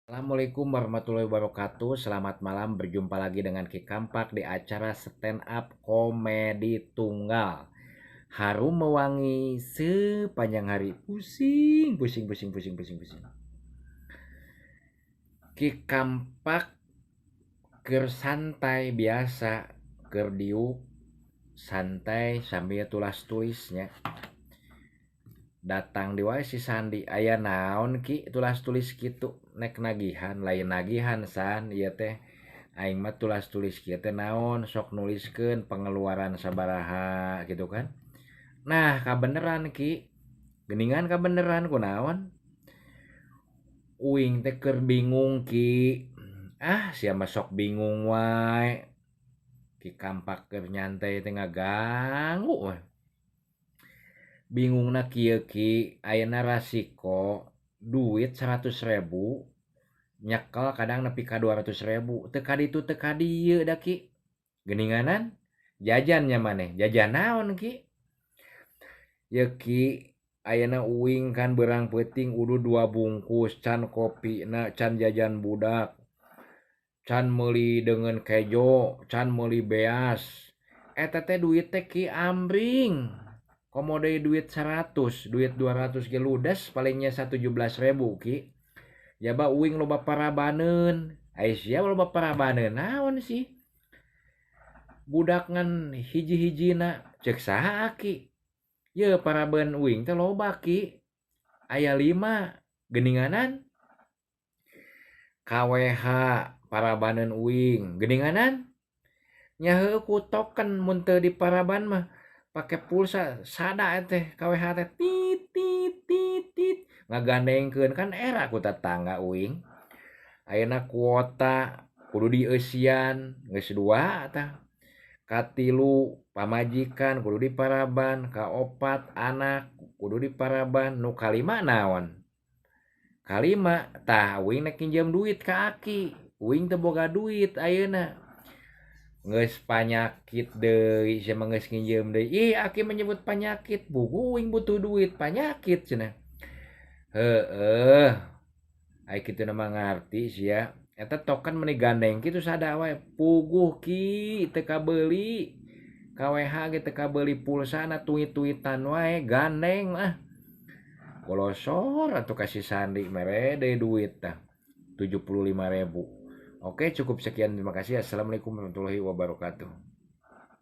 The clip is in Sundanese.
Assalamualaikum warahmatullahi wabarakatuh. Selamat malam, berjumpa lagi dengan Ki Kampak di acara stand up komedi tunggal. Harum mewangi sepanjang hari. Pusing, pusing, pusing, pusing, pusing, pusing. Ki Kampak keur santai biasa, keur diuk santai sambil tulas tulisnya. Datang di wae si Sandi, aya naon Ki tulas tulis kitu, nek nagihan lain nagihan San ieu teh aing mah tulas tulis kieu teh naon sok nuliskeun pengeluaran sabaraha gitu kan. Nah kabeneran Ki, geuningan kabeneran kunaon uing teh keur bingung Ki. Ah sia mah sok bingung wae. Ki Kampak keur nyantai teh ngaganggu we. Bingungna kieu Ki, ayeuna rasiko duit 100.000 nyekel kadang nepi ka 200.000 teu ka ditu teu ka dieu da Ki. Geuninganan jajan nya maneh, jajan naon Ki? Yeuh Ki, ayeuna uing kan beurang peuting udud 2 bungkus can kopina, can jajan budak, can meuli deungeun kejo, can meuli beas. Eta teh duit teh Ki amring. Komo deui duit 100, duit 200 ge ludes palingnya 117.000 Ki. Jaba uing loba parabaneun. Ai sia loba parabaneun naon sih? Budak ngan hiji-hijina ceuk saha Aki? Yeuh paraban uing teh loba Ki. Aya 5 geuninganan. KWH parabaneun uing geuninganan. Nya heueuh ku token mun teu diparaban mah. Pake pulsa sada teh KWH teh tit tit tit tit ngagandengkeun kan era ku tetangga uing. Ayeuna kuota kudu dieusian geus 2 tah. Katilu pamajikan kudu diparaban, kaopat anak kudu diparaban, nu kalima naon? Kalima tah uing nek nginjem duit ka Aki, uing teu boga duit ayeuna. Geus panyakit deui sia mah geus nginjem deui. Ih Aki menyebut panyakit, buku uing butuh duit panyakit cenah. Heueuh. Ai kitu mah ngarti sia. Eta token meuni gandeng kitu sada wae puguh Ki teu kabeuli. KWH ge teu kabeuli pulsana tuit-tuitan wae gandeng ah. Golosor atuh ka si Sandi mere deui duit tah 75.000. Oke, cukup sekian, terima kasih. Assalamualaikum warahmatullahi wabarakatuh.